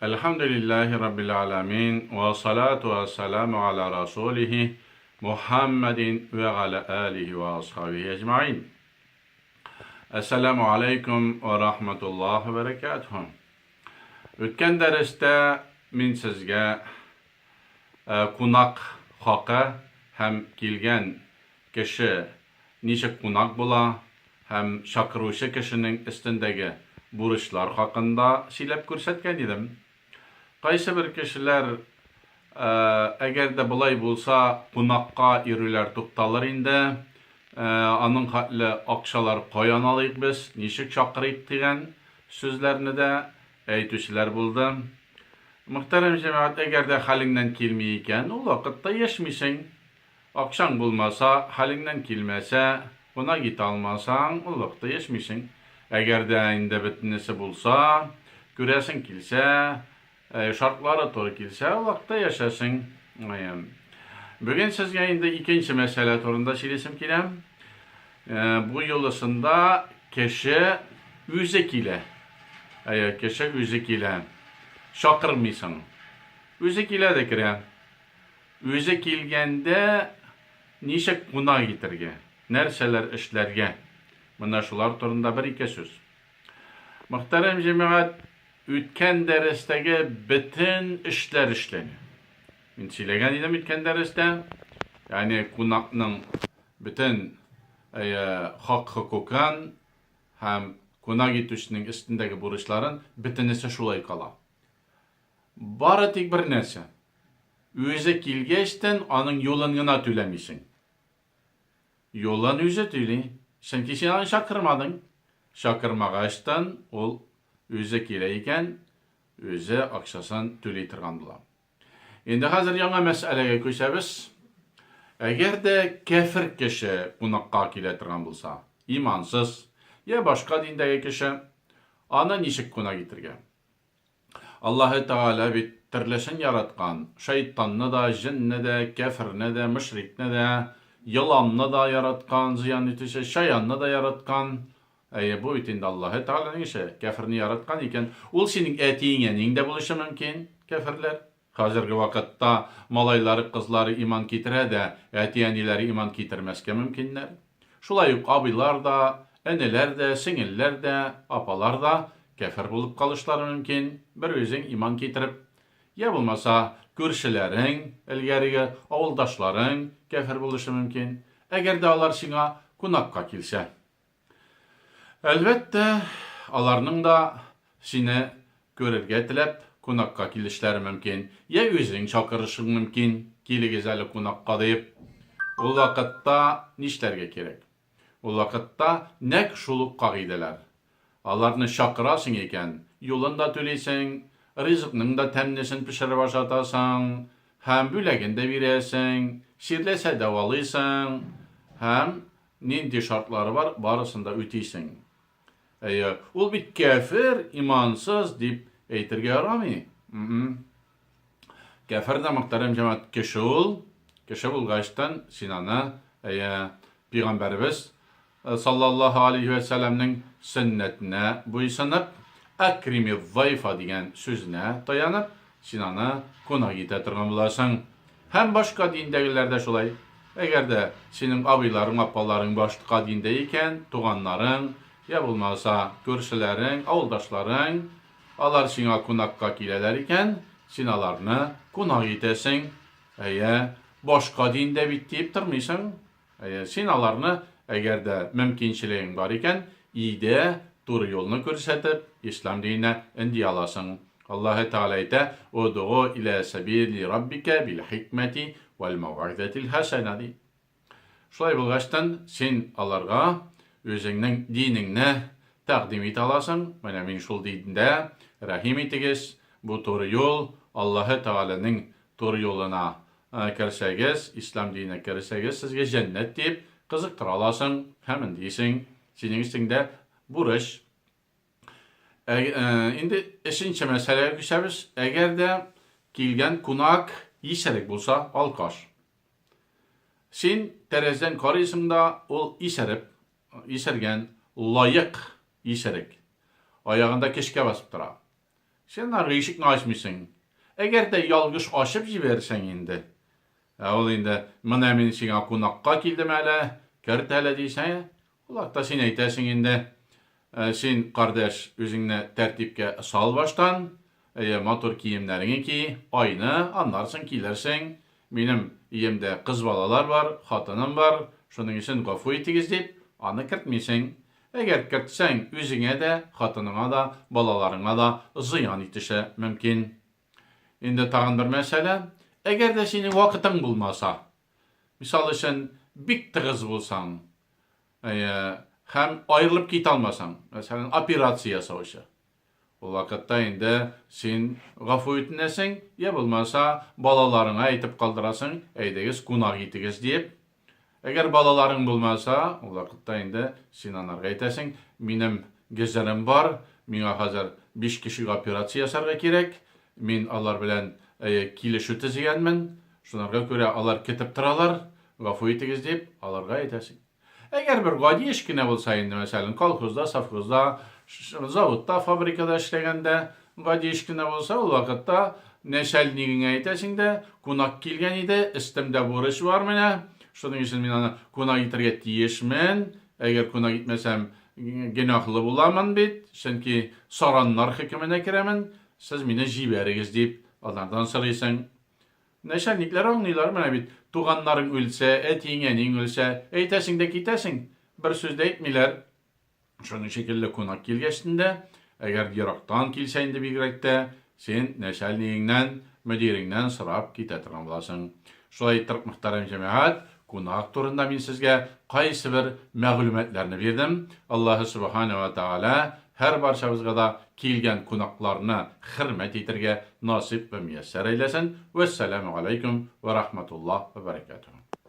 Әлхәмдүлилләһи раббил аламин вә салату вә сәламу аля расулихи Мухаммадин вә аля алихи вә асхабихи әҗмәин. Әссәламу алейкум вә рахматуллаһи вә бәрәкәтүһ. Үткән дәрестә мин сезгә кунак хакы һәм килгән кеше ничек кунак була һәм чакыручы кешенең өстендәге бурычлар хакында сөйләп күрсәткән идем. Кайсыбер кешеләр, Әгәр дә болай булса, кунакка йөрүләр тукталыр инде, аның хәтле акчалар каян алыйк без, ничек чакырыйк дигән сүзләрне дә әйтүчеләр булды. Мөхтәрәм җәмәгать, әгәр дә хәлеңнән килми икән, ул вакытта яшмисең. Акчаң булмаса, хәлеңнән килмәсә, кунак итә алмасаң, ул вакытта яшмисең. Әгәр дә инде бөтенесе булса, күрәсең килсә, шартлары туры килсә, ул вакытта яшәсең. Бүген сезгә инде икенче мәсьәлә турында сөйлисем килә. Бу юлысында кеше үзе килә. Әйе, кеше үзе килә. Чакырмыйсың. Үзе килә дә керә. Үзе килгәндә ничек кунак итергә, нәрсәләр эшләргә? Менә шулар турында бер-ике сүз. Мөхтәрәм җәмәгать, үткән дәрестәге бөтен эшләр эшләнә. Мин сөйләгән идем үткән дәрестә, ягъни кунакның бөтен хак-хокукын һәм кунак итүченең өстендәге бурычларын бөтенесе шулай кала. Бары тик бер нәрсә. Үзе килгәчтен аның юлын гына түләмисең. Юлын үзе түли. Чөнки син аны чакырмадың. Чакырмагачтын ул үзе килә икән, үзе акчасын түли торган була. Инде хәзер яңа мәсьәләгә күчәбез. Әгәр дә кәфер кеше кунакка килә торган булса, имансыз, я башка диндәге кеше, аны ничек кунак итергә? Аллаһы Тәгалә бит төрлесен яраткан, шәйтанны да, җенне дә, кяферне дә, мөшрикне дә, еланны да яраткан, зыян итүче, чаянны да яраткан. Әйе, бу бит инде Аллаһы Тәгаләнең эше. Кяферне яраткан икән, ул синең әтиең, әниең дә булышы мөмкин, кяферләр. Хәзерге вакытта малайлары, кызлары иман китерә дә, әти-әниләре иман китермәскә мөмкиннәр. Шулай ук абыйлар да, энеләр дә, сеңелләр дә, апалар да кяфер булып калышлары мөмкин, бер үзең иман китереп, йә булмаса, күршеләрең, элгәреге авылдашларың кяфер булышы мөмкин, әгәр дә алар сиңа кунакка килсә. Әлбәттә, аларның да сине күрергә теләп кунакка килешләре мөмкин, йә үзең чакырышың мөмкин, килегез әле кунакка диеп. Ул вакытта нишләргә кирәк? Ул вакытта нәкъ шул ук кагыйдәләр. Аларны чакырасың икән, юлын да түлисең, ризыкның да тәмлесен пешереп ашатасың һәм бүләген дә бирәсең, чирләсә дәвалыйсың һәм Нинди шартлары бар, барысын да үтисең. Әйе, ул бит кяфер, имансыз дип әйтергә ярамый. Кяфер дә, мөхтәрәм җәмәгать, кеше ул. Кеше булгачтан син аны, әйе, пәйгамбәребез э, саллаллаһу алейхи вә сәлләмнең сөннәтенә буйсынып, акрими зайфа дигән сүзенә таянып, син аны кунак итә торган буласың. Һәм башка диндәгеләр дә шулай. Әгәр дә синең абыйларың, апаларың башка диндә икән, туганнарың, я булмаса, күршеләрең, авылдашларың, алар сиңа кунакка киләләр икән, син аларны кунак итәсең. Әйе, башка диндә бит диеп тормыйсың. Әйе, син аларны, әгәр дә мөмкинчелегең бар икән, өйдә туры юлны күрсәтеп, ислам диненә өнди аласың. Аллаһы Тәгалә әйтә, Удгу илә сәбили раббикә бил хикмәти вәл мәүгыйзәтил хәсәнә ди. Шулай булгачтан, син аларга үзеңнең динеңне тәкъдим итә аласың, менә мин шул диндә, рәхим итегез, бу туры юл, Аллаһы Тәгаләнең туры юлына Керсәгез, ислам диненә керсәгез, сезгә җәннәт диеп кызыктыра аласың һәм эндисең. Синең өстеңдә бурыч. Инде өченче мәсьәләгә күчәбез. Әгәр дә килгән кунак исерек булса, алкаш. Син тәрәздән карыйсың да, ул исереп, исергән, лаек исерек. Аягында кешкә басып тора. Син аңарга ишекне ачмыйсың. Әгәр дә ялгыш ачып җибәрсәң инде, ә ул инде, менә мин сиңа кунакка килдем әле, керт әле дисә, ул вакытта син әйтәсең инде, син, кардәш, үзеңне тәртипкә сал баштан, әйе, матур киемнәреңне ки, айны, аннан соң килерсең. Минем өемдә кыз балалар бар, хатыным бар, шуның өчен гафу итегез дип, аны кертмисең. Әгәр кертсәң, үзеңә дә, хатыныңа да, балаларыңа да зыян итеше мөмкин. Инде тагын бер мәсьәлә, әгәр дә синең вакытың булмаса, мисал өчен, бик тыгыз булсаң, әйе, һәм аерылып китә алмасаң, мәсәлән, операция ясаучы, ул вакытта инде син гафу үтенәсең, я булмаса, балаларыңа әйтеп калдырасың, әйдәгез, кунак итегез диеп. Әгәр балаларың булмаса, ул вакытта инде син анарга әйтәсең, минем гезерем бар, миңа хәзер 5 кешегә операция ясарга кирәк, мин алар белән килешү төзегәнмен, шунарга күрә алар көтеп торалар, гафу итегез дип, аларга әйтәсең. Әгәр бер гади эш кенә булса инде, мәсәлән, колхозда, совхозда, заводта, фабрикада эшләгәндә гади эш кенә булса, ул вакытта нәчәлнигеңә әйтәсең дә, кунак килгән иде, өстемдә бурыч бар менә, шуның өчен мин аны кунак итәргә тиешмен, әгәр кунак итмәсәм, гөнаһлы буламын бит, чөнки сараннар хөкеменә керәмен, сез мине җибәрегез дип, алардан сорыйсың. Нәчәлникләр аңлыйлар, менә бит, туганнарың үлсә, әтиең, әниең үлсә, әйтәсең дә китәсең, бер сүз дә әйтмиләр. Шуның шикелле кунак килгәчтен дә, әгәр ерактан килсә инде бигрәк тә, син нәчәлнигеңнән, мөдиреңнән сорап китә торган буласың. Шулай иттереп, мөхтәрәм җәмәгать, кунак турында мин сезгә кайсыбер мәгълүматларны бирдем. Аллаһы Сүбхәнәһү вә Тәгалә һәр барчабызга да килгән кунакларны хөрмәт итергә насыйп вә мияссәр әйләсен. Вәссәламү галәйкүм вә рахматуллаһ вә бәрәкәтүһ.